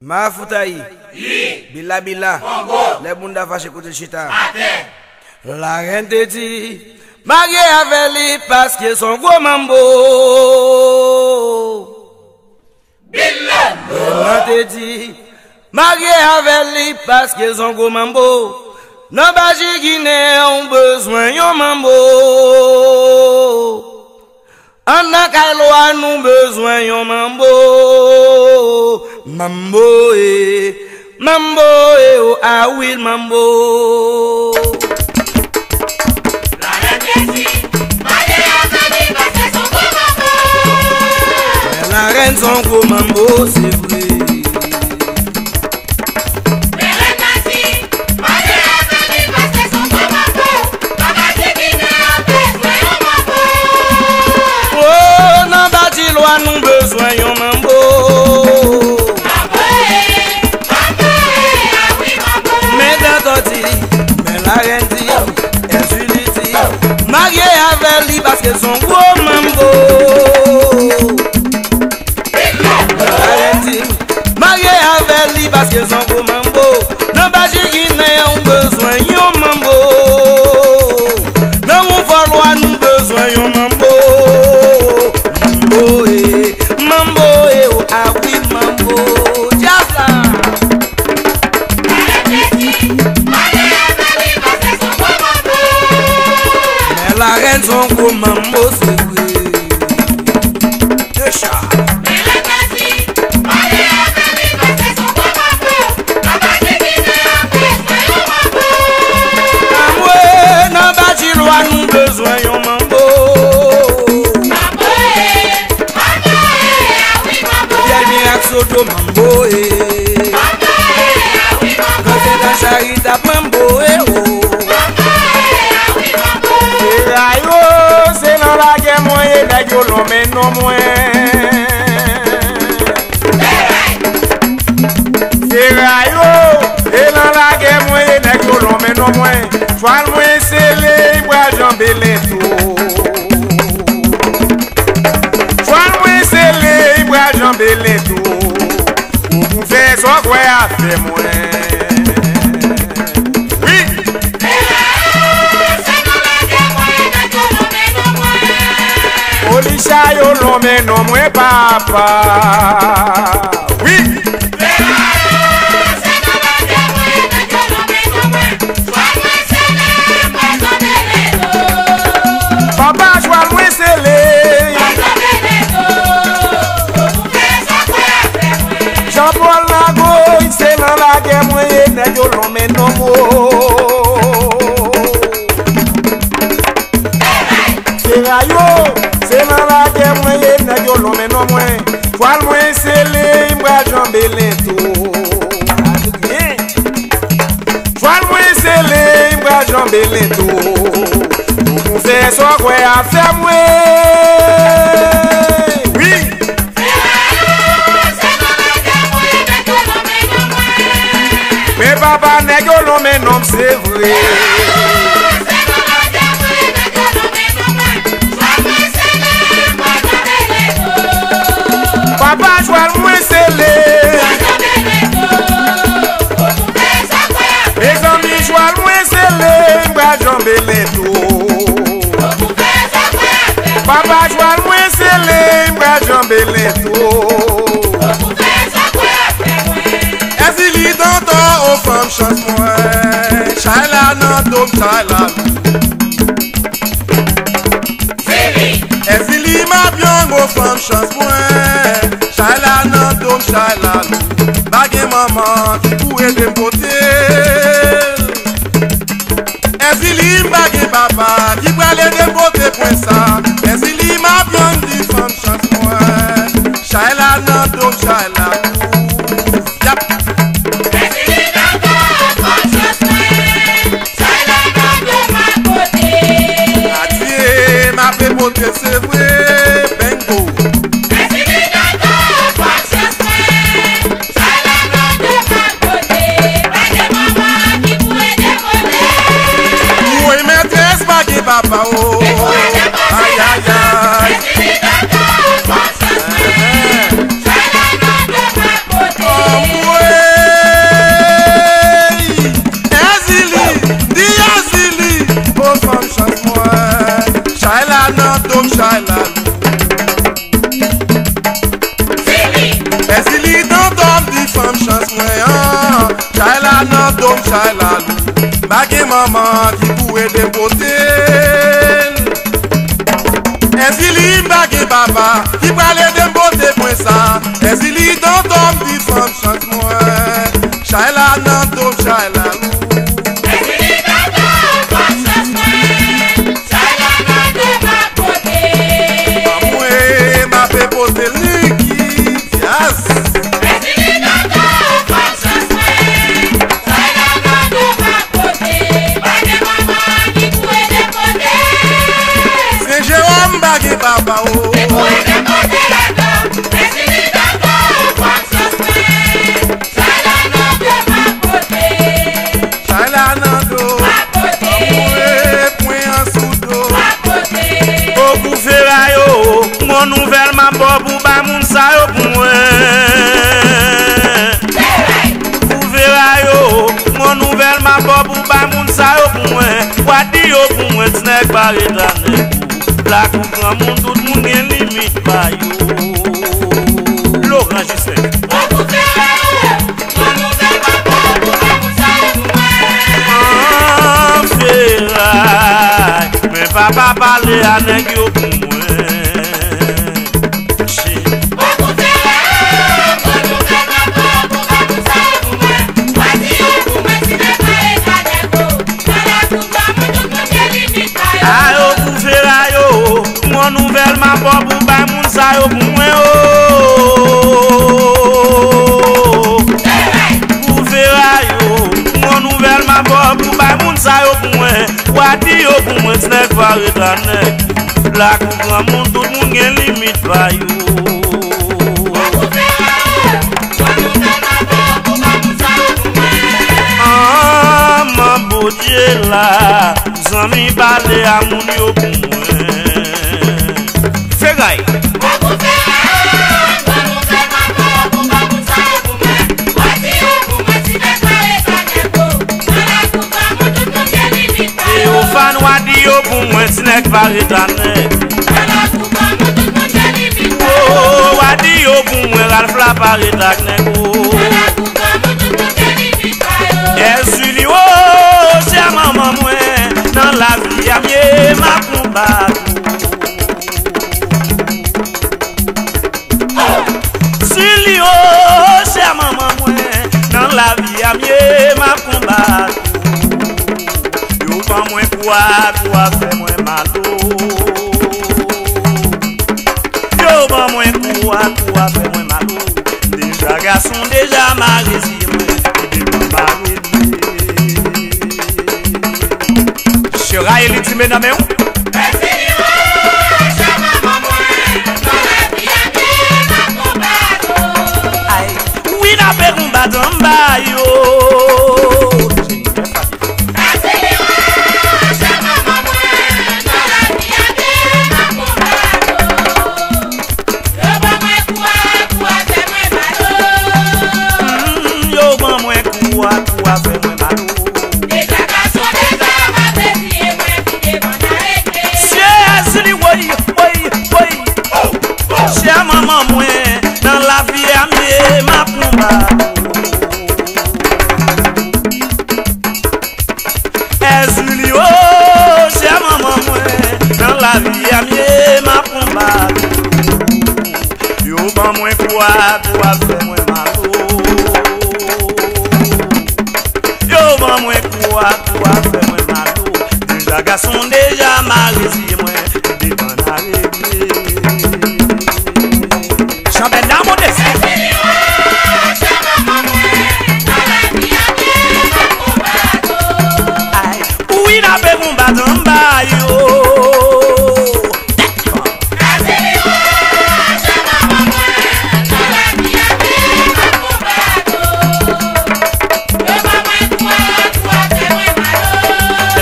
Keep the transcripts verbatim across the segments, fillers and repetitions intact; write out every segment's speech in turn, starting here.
Mafoutayi, Bila Bila, lè moun ta fache kote l chita. Larèn te di, marye avè li paske s on gwo manbo. Bèl lan te di, marye avè li paske s on gwo manbo. Nan baji ginen ou bezwen yon manbo. Ann nan kay lwa nou bezwen yon manbo. Manbo e, manbo e o, a wi manbo. Larèn te di, marye avè li paske s on gwo manbo. Larèn s on gwo manbo, se vre. Larèn te di, marye avè li paske s on gwo manbo. Nan baji ginen an bezwen yon manbo. O, nan baji lwa nou bezwen yon manbo. Manbo e, manbo e, a wi manbo. Men Dantò di, men Larèn di, Èzili di, marye avè li paske s on gwo manbo. Larèn di, marye avè li paske s on gwo manbo. Nan baji ginen an ou bezwen yon manbo. Nan wonfò lwa nou bezwen yon manbo. Manbo e, manbo e o, a wi manbo. Djaz la. Men Larèn s on gwo manbo, se vre. Deja. Anmwe, nan baji lwa nou bezwen yon manbo. Pyè Mirak Soto manbo e. Kansentan Charita manbo e o. Fera yo, se nan lagè mwen ye, nèg yo lonmen non mwen. Fera yo, se nan lagè mwen ye, nèg yo lonmen non mwen. Chwal mwen sele, m pral janbe lento. Chwal mwen sele, m pral janbe lento. Ou pou fè sa w kwè a fè mwen. Wi. Olicha yo lonmen non mwen papa. Wi. Papa chwal mwen sele. Jean Paul Lagoy, se nan lagè mwen ye, nèg yo lonmen non mwen. Fera yo, se nan lagè mwen ye, nèg yo lonmen non mwen. Chwal mwen sele, m pral janbe lento. Chwal mwen sele, m pral janbe lento. Pou fè sa w kwè a fè mwen. Wi. Men papa nèg yo lonmen non m se vre. Papa chwal mwen sele. Mezanmi chwal mwen sele, m pral janbe lento. Papa chwal mwen sele, m pral janbe lento. Èzili Dantò o fanm chans mwen. Chay la nan do m, chay la. Èzili Mapyong o fanm chans mwen. Chay la nan do m, chay la. Pa gen manman ki pou ede m pote l. Èzili m pa gen papa ki pral ede m pote pwen sa. Èzili Mapyong di fanm chans mwen. Chay la nan do m, chay la. Yap. Adye, m ape pote se vre. Bengo. chay lalou. M pa gen manman ki pou ede m pote l. Èzili, m pa gen papa ki pral ede m pote pwen sa. Èzili, tonton m di fò m chans mwen. Chay la nan do m, chay lalou. Èzili, tonton m fò m chans mwen. Chay la nan do m ap pote. Anmwe, m ape pote likid. Yes. Èzili, tonton m fò m chans mwen. Chay la nan do m ap pote. Pa gen manman ki pou ede pote. Sen Jewòm, pa gen papa o. Ki pou ede pote ladan. Èzili, tonton m fò m chans mwen. Chay la nan do m ap pote. Chay la nan do. Ap pote. Anmwe, pwen an sou do. Ap pote. O pou feray o, gon nouvèl m ap ba w pou bay moun sa yo pou mwen. Pou feray o, gon nouvèl m ap ba w pou bay moun sa yo pou mwen. W a di yo pou mwen, ti nèg pa ret a nèg ou. Lakou granmoun, tout moun gen limit pa yo. Loran Jislèn. An feray, men papa pale a nèg yo pou mwen. Ayo pou feray o, gon nouvèl m ap ba w pou bay moun sa yo pou mwen o. Pou feray o, gon nouvèl m ap ba w pou bay moun sa yo pou mwen. W a di yo pou mwen, ti nèg pa ret a nèg. Lakou granmoun, tout moun gen limit pa yo. An, manman Bondye la, zanmi pale a moun yo pou mwen. Feray. Teyofàn, w a di yo pou mwen, ti nèg pa ret a nèg. O, w a di yo pou mwen, Ralph la pa ret ak nèg o. Èzili o, chè manman mwen, nan lavi a m ye, m ap konbat ou. Sili o, chè manman mwen, nan lavi a m ye, m ap konbat ou. Yo ban mwen kou a, kou a fè mwen mal o. Yo ban mwen kou a, kou a fè mwen mal o. Deja gason, deja mare, si mwen, devan mare. Chera Eli ti men nan men w. Ay, wi, n ape konbat anba yo. Mm, yo ban mwen kou a, kou a fè mwen mal o. Deja gason, deja mare, si mwen, ki devan n a regle. Chè Zili, woy, woy, woy. Chè manman mwen, nan lavi a m ye, m ap konbat. Èzili o, chè manman mwen, nan lavi a m ye, m ap konbat. Yo ban mwen kou a, kou a fè mwen mal o. Yo ban mwen kou a, kou a fè mwen mal o. Deja gason, deja mare, si mwen, devan n a regle. Chanbèl la monte. Ay, wi, n ape konbat anba yo.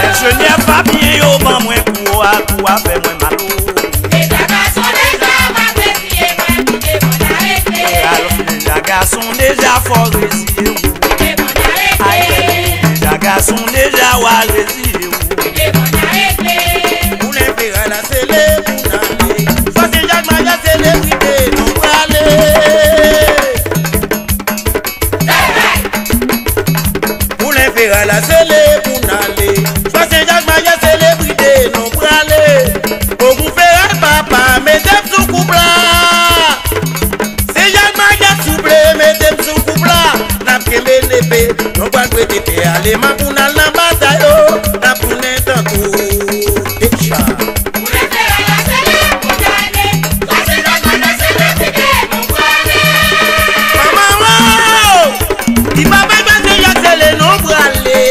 Enjenyè Fabien, yo ban mwen kou a, kou a fè mwen mal o. Deja gason, deja mare, si mwen, ki devan n a regle. Alò, deja gason, deja fò reziye w. Ay, deja gason, deja w a reziye w. Pou lenpera la sele pou n ale. Fò Sen Jak Maryaj selebrite nou prale. Pou lenpera La sele pou n ale. Jwa Sen Jak Maryaj selebrite nou prale. Ogoun Feral papa, mete m sou koup la. Sen Jak Maryaj souple, mete m sou koup la. N ap kenbe nepe, nou pral prete pye ale. Man pou n al nan batay, o, n ap tounen tankou deja. Manman, o! Di papa Jwa Sen Jak sele nou prale.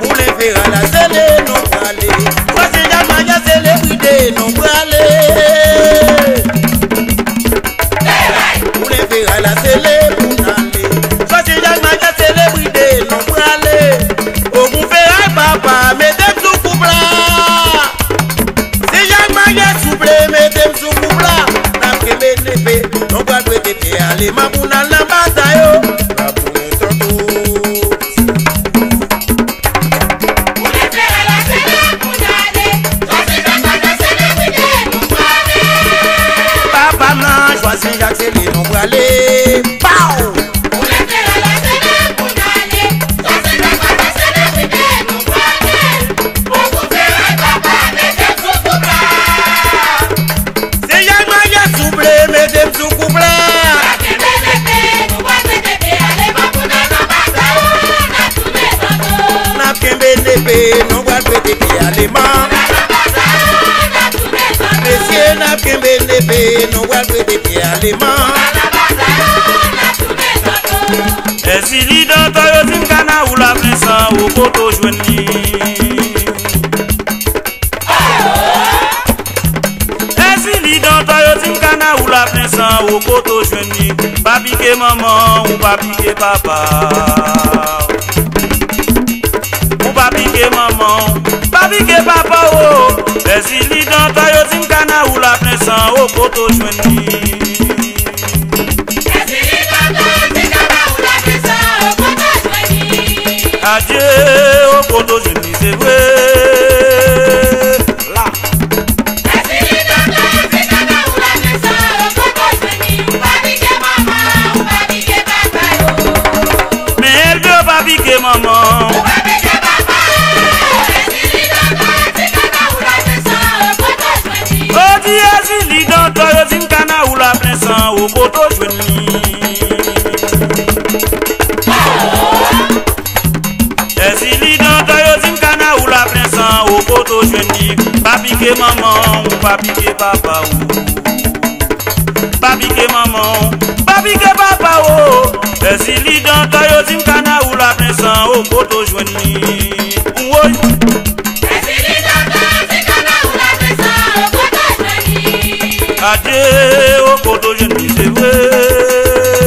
Boulen Feral la sele nou prale. Jwa Sen Jak Maryaj selebrite nou prale. Boulen Feral la sele pou n ale. Jwa Sen Jak Maryaj selebrite nou prale. Ogoun Feral papa, mete m sou koup la. Sen Jak Maryaj souple, mete m sou koup la. N ap kenbe nepe, nou pral prete pye ale. Man pou n al nan batay, o. N ap tounen tankou. Papa m nan, Jwa Sen Jak sele nou prale. Pow! Sen Jak Maryaj souple, mete m sou koup la. N ap kenbe nepe, nou pral prete pye ale man. Mesye, n ap kenbe nepe, nou pral prete pye ale man. Èzili dantò yo di m kana ou la plen san, o kote w jwenn li. Èzili dantò yo di m kana ou la plen san, o kote w jwenn li. Pa pike manman, ou pa pike papa. Ou pa pike manman, ou pa pike papa, o. Èzili dantò yo di m kana ou la plen san, o kote w jwenn li. Adye, o kote w jwenn li, se vre. La. Men èlve w pa pike manman. O di Èzili dantò yo di m kana ou la plen san, o kote w jwenn li. Èzili dantò yo di m kana ou la plen san, o kote w jwenn li. Pa pike manman, ou pa pike papa, o. Pa pike manman, ou pa pike papa, o. Èzili dantò yo di m kana ou la plen san, o kote w jwenn li. Woy. Adye, o kote w jwenn li, se vre.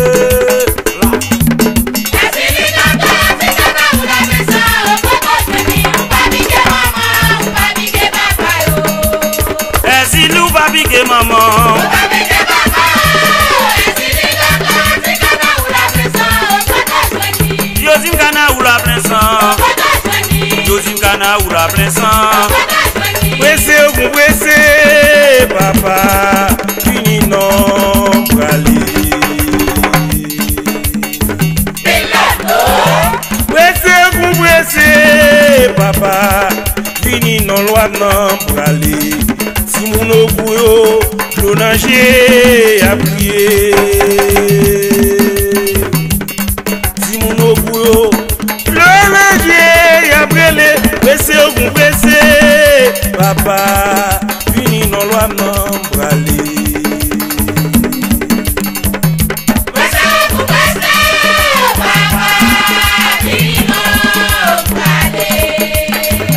Èzili ou pa pike manman. Yo di m kana ou la plen san. Yo di m kana ou la plen san. Prese, Ogoun prese, papa, vini non prale. Prese, Ogoun prese, papa, vini non lwa nan prale. Timoun Ogoun yo, dlo nan je, y ap kriye. Timoun Ogoun yo, dlo nan je, y ap rele, prese, Ogoun prese, papa, vini non lwa nan prale.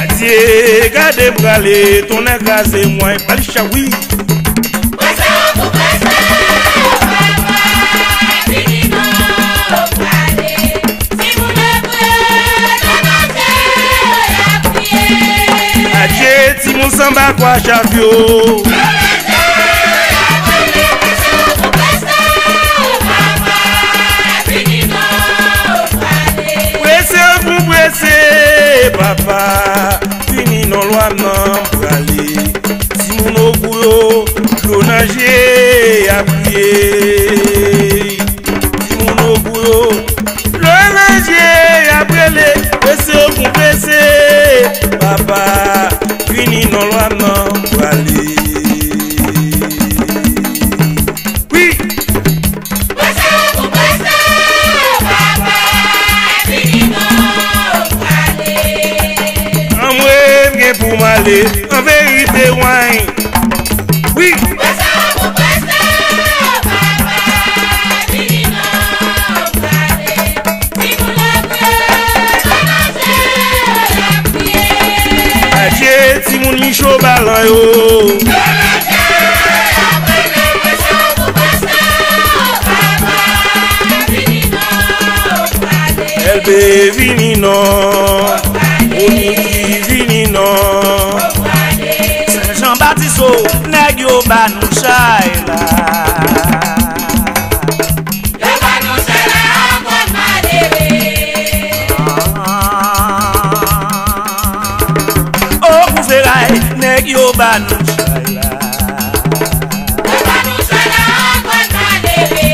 Adye, gade m prale, tonnè kraze mwen, bal chawi. Adye, timoun sanba kwa chavyo. Papa, vini non lwa m nan m prale. Timoun Ogou yo, dlo nan je y ap kriye. Timoun Ogou yo, dlo nan je y ap rele. Prese Ogou prese. Papa, vini non lwa m nan m prale. Wi. Prese Ogou prese, papa, vini non, prale. Anmwe, m gen pou m ale, an verite, wi. Wi. Prese Ogou prese, papa, vini non, prale. Timoun Ogou yo, dlo nan je y ap kriye. Adye, timoun Micho Balan yo. Èlbe vini non, Oniki vini non. Sen Jan Batis o, nèg yo ba nou chay la. Yo ba nou chay la ankò malere. Ogou Feray, nèg yo ba nou chay la. Yo ba nou chay la ankò malere.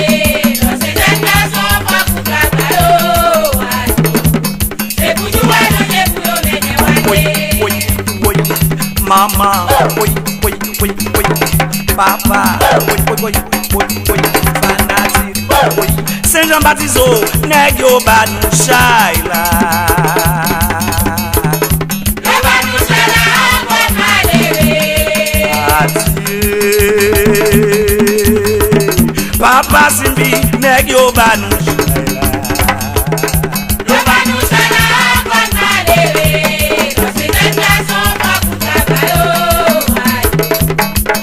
Lòske jèn gason fò pou travay yo. Se pou jou alonje pou yo mennen w ale. Woy, woy, woy, manman. Woy, woy, woy, woy, papa. Woy, woy, woy, woy, woy, fanatik. Woy, Sen Jan Batis o, nèg yo ba nou chay la. Yo ba nou chay la ankò malere. Adye. Papa Simbi, nèg yo ba nou chay la. Yo ba nou chay la ankò malere. Lòske jèn gason fò pou travay yo.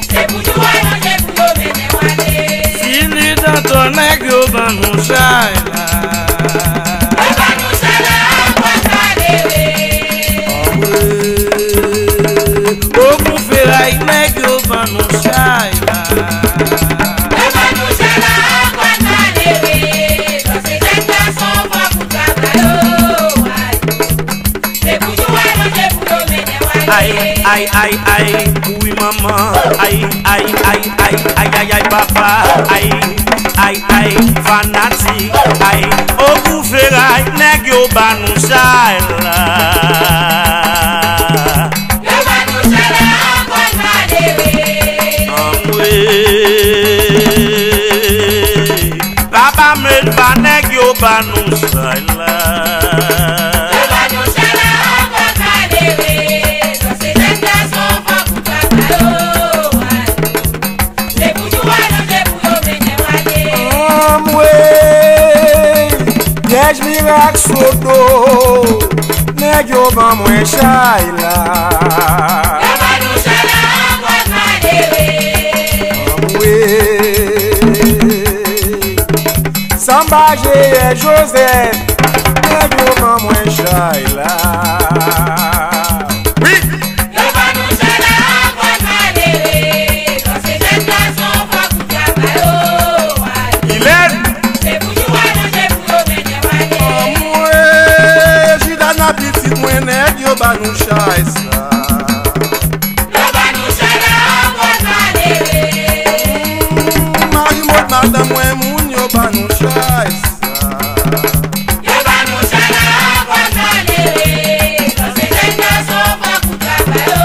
Se pou jou alonje pou yo mennen w ale. Fini dantan, nèg yo ban nou chay la. Yo ban nou chay la ankò malere. Ogou Feray, nèg yo ban nou chay la. Yo ban nou chay la ankò malere. Lòske jèn gason fò pou travay yo. Se pou jou alonje pou yo mennen w ale. Ay, ay, ay, ay, wi manman. Ay, ay, ay, ay, ay, ay, ay, papa. Ay, ay, ay, fanatik. Ay, Ogou Feray, nèg yo ba nou chay la. Yo ba nou chay la ankò malere. Anmwe. Papa Melva, nèg yo ba nou chay la. Yo ba nou chay la ankò malere. Lòske jèn gason fò pou travay yo. Se pou jou alonje pou yo mennen w ale. Anmwe. Pyèj mirak Sodo. Nèg yo ban mwen chay la. Yo ba nou chay la ankò malere. Anmwe. Sanba Jeyè Jozèf, nèg yo ban mwen chay la. Wi. Yo ban nou chay la ankò malere. Lòske jèn gason fò pou travay yo. Ilèn. Se pou jou alonje pou yo mennen w ale. Anmwe, Jidana pitit mwen, nèg yo ba nou chay sa. Yo ba nou chay la ankò malere. Marimond madanm mwen, moun yo ba nou chay sa. Yo ba nou chay la ankò malere. Lòske jèn gason fò pou travay yo.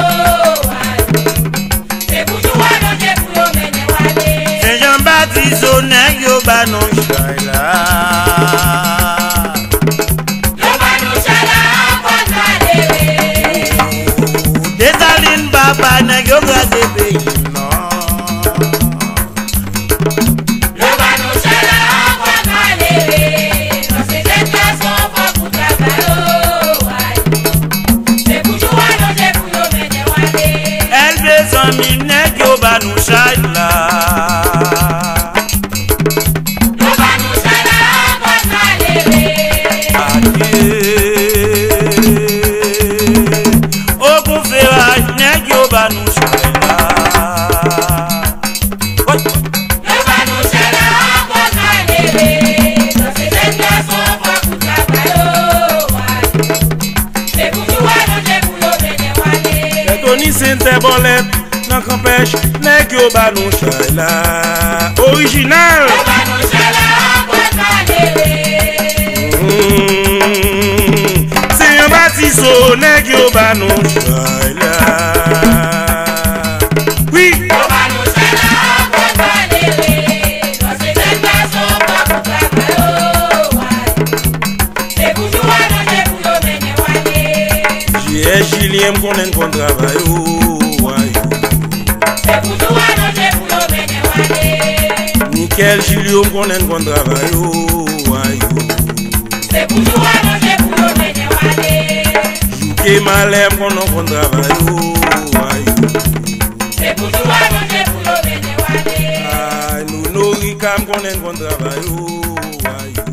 Se pou jou alonje pou yo mennen w ale. Sen Jan Batis o, nèg yo ba nou chay la. Yo ba nou chay la ankò malere. Desalin papa, nèg yo kraze peyi m nan. Yo ba nou chay la ankò malere. Lòske jèn gason fò pou travay yo. Se pou jou alonje pou yo mennen w ale. Èlbe zanmi, nèg yo ba nou chay la. Yo ba nou chay la ankò malere. Adye. Ogou Feray, nèg yo ba nou chay la. Woy. Yo ba nou chay la ankò malere. Lòske jèn gason fò pou travay yo. Se pou jou a Ni sentè bòlèt nan kanpèch, nèg yo ba nou chay la. Orijinal. Yo ba nou chay la, anpòt malere. Mm. Se yon batizo, nèg yo ba nou chay la. Wi. Yo ba nou chay la, anpòt malere. Paske jèn gason pa pou travay, oh, ay. Se pou jou alonje pou yo mennen w ale. J S Julien, m konnen n konn travay, oh, ay. Se pou jou alonje pou yo mennen w ale. Michael Julio, m konnen n konn travay, oh, ay. Se pou jou alonje pou yo mennen w ale. Jouke malè, m konnen n konn travay, oh, ay. Se pou jou alonje pou yo mennen w ale. Ay, Nono Rika, m konnen n konn travay, oh, ay.